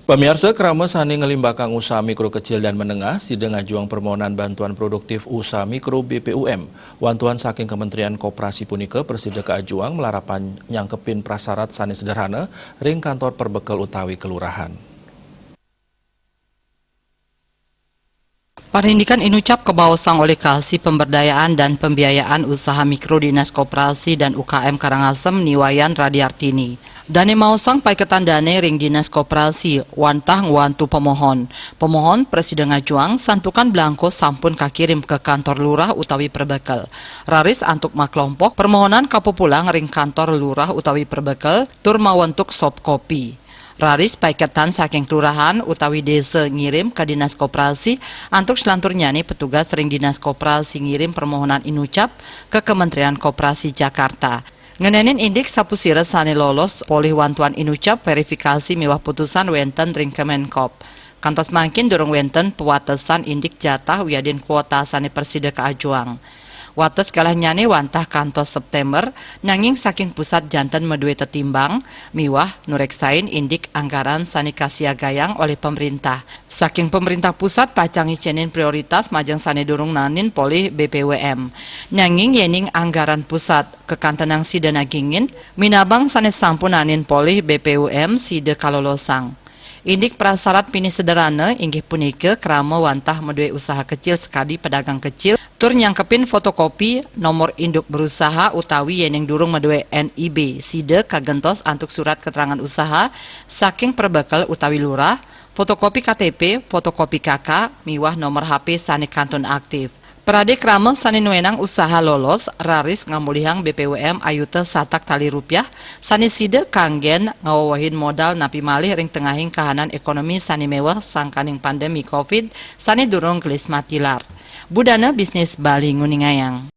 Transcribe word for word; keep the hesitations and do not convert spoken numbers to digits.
Pamiarsa, krama sané nglimbakang usaha mikro, kecil, dan menengah sida ngajuang permohonan bantuan produktif usaha mikro B P U M. Wantuan saking Kementerian Koperasi punika prasida kaajuang malarapan nyangkepin prasarat sané sederhana ring kantor perbekel utawi kelurahan. Parindikan inucap kabaosang olih Kalsi Pemberdayaan dan Pembiayaan Usaha Mikro Dinas Koperasi dan U K M Karangasem Ni Wayan Radiartini. Dané maosang paiketan dané ring Dinas Koperasi wantah ngwantu pemohon. Pemohon prasida ngajuang santukan blangko sampun kakirim ka kantor lurah utawi perbekel. Raris antuk maklompok, permohonan kapupulang ring kantor lurah utawi perbekel tur mawentuk soft copy. Raris paiketan saking kelurahan utawi desa ngirim ka Dinas Koperasi, antuk selanturnyané petugas ring Dinas Koperasi ngirim permohonan inucap ka Kementerian Koperasi Jakarta. Ngenénin indik sapasira sané lolos polih wantuan inucap, verifikasi miwah putusan wénten ring Kemenkop. Kantos mangkin durung wénten pawatesan indik jatah wiadin kuota sané prasida kaajuang. Wates galahnyané wantah kantos September, nanging saking pusat janten madué tetimbang miwah nureksain indik anggaran sané kasiagayang olih pamréntah. Saking pamréntah pusat pacang ngicénin prioritas majeng sané durung naenin polih B P W M. Nanging yéning anggaran pusat kakantenang sida nagingin, minabang sané sampun naenin polih B P W M sida kalolosang. Indik prasarat pinih sederhana inggih punika krama wantah madué usaha kecil sakadi pedagang kecil, tur nyangkepin fotokopi nomor induk berusaha utawi yéning durung madué N I B, sida kagentos antuk surat keterangan usaha saking perbekel utawi lurah, fotokopi K T P, fotokopi K K, miwah nomor H P sané kantun aktif. Pradé krama sané nuénang usaha lolos raris ngamolihang B P W M ayuta satak tali rupiah sané sida kanggén ngawewehin modal napi malih ring tengahing kahanan ékonomi sané méweh sangkaning pandemi covid sané durung gelis matilar. Budana Bisnis Bali nguningayang.